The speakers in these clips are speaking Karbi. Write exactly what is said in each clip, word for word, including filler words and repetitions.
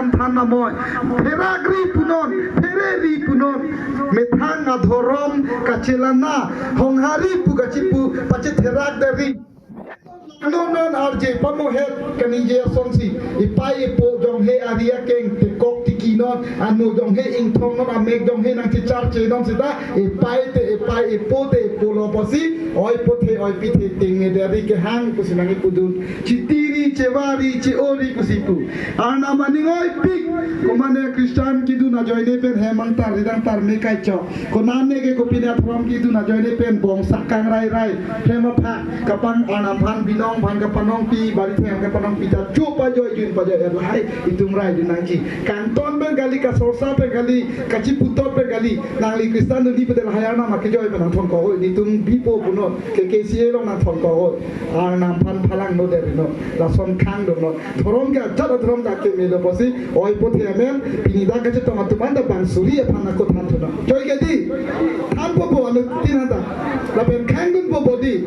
Than namoi, pherari punon, pherari punon, methang adhorom kachelana, honghari pu kachipu, pachetherak dari. Non non arje pamohet kaningje asonsi, ipei ipo jonghe ari akeng tekok tiki non, ano jonghe ingthong non, amek jonghe nangchecharche non seta, ipei te ipei, ipo te ipo lo pusi, oi pothe oi pithe tengne dari kehang pusi nangkipudun. Chitiri, chevari, cheori pusi pu. Arnam aning oipik. Komane Christian kedun ajoine pen hem angtar ridang tarme kaichok. Konane ke kopine adhorom kedun ajoine pen bong sakang rai rai. Hem aphak kapang Arnam aphan binong aphan kapanongpi, bari theng kapanongpi ta cho pajoi jun pajoi er lahai itum raidun nangji. Kangton pen kali, kasorsa pen kali, kachiputot pen kali. Nangli Christian dunji pu te lahai Arnam akejoi pen nangthon kok oi, netum bipo punon, K K C A along nangthon kok oi. Arnam aphan phalang no deri no, lason khang dun no. Dhorom ke ajat adhorom ta keme lo pusi, oi pothe amen, pini dak kachetong atum anta bang suri aphan ako than thunon. Choi ke di, thanpo po anu tin anta, lapen khang dunpo po di.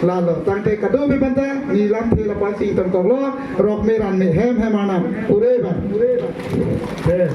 Lalo, tangte kadokave aphanta, neli lamthe lapuan si ingtonkoklo, rok me ran me hem hem Arnam, ure ba. Eh.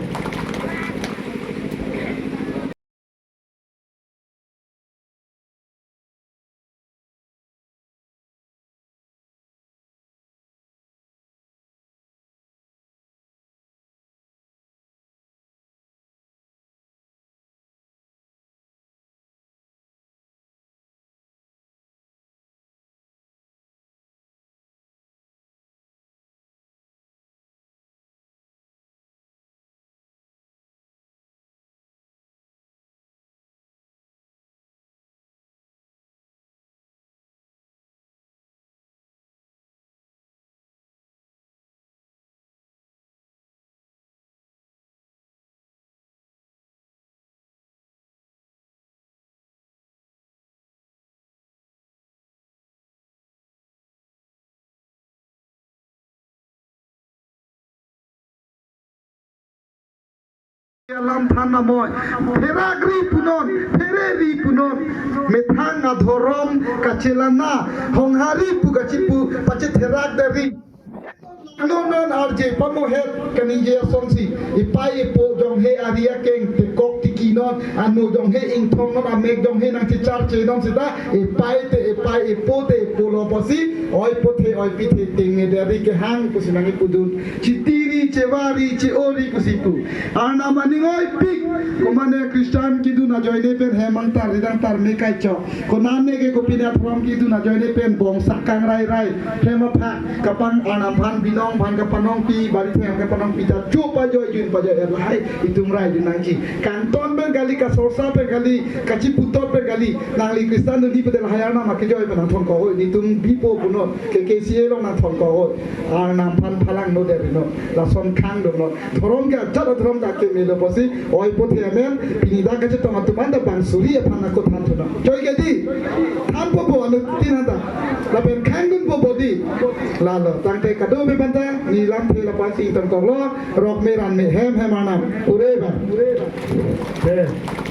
Alam than namoi, pherari punon, pherari punon, methang adhorom kachelana, honghari pu kachipu, pachetherak dari. Non non arje pamohet kaningje asonsi, ipei ipo jonghe ari akeng tekok tiki non, ano jonghe ingthong non, amek jonghe nangchecharche non seta, ipei te ipei, ipo te ipo lo pusi, oi pothe oi pithe tengne dari kehang pusi nangkipudun. Chitiri, chevari, cheori pusi pu. Arnam aning oipik. Komane Christian kedun ajoine pen hem angtar ridang tarme kaichok. Konane ke kopine adhorom kedun ajoine pen bong sakang rai rai. Hem aphak kapang Arnam aphan binong aphan kapanongpi, bari theng kapanongpi ta cho pajoi jun pajoi er lahai itum raidun nangji. Kangton pen kali, kasorsa pen kali, kachiputot pen kali. Nangli Christian dunji pu te lahai Arnam akejoi pen nangthon kok oi, netum bipo punon, K K C A along nangthon kok oi. Arnam aphan phalang no deri no, lason khang dun no. Dhorom ke ajat adhorom ta keme lo pusi, oi pothe amen, pini dak kachetong atum anta bang suri aphan ako than thunon. Choi ke di, thanpo po anu tin anta, lapen khang dunpo po di. Lalo, tangte kadokave aphanta, neli lamthe lapuan si ingtonkoklo, rok me ran me hem hem Arnam, ure ba. Eh.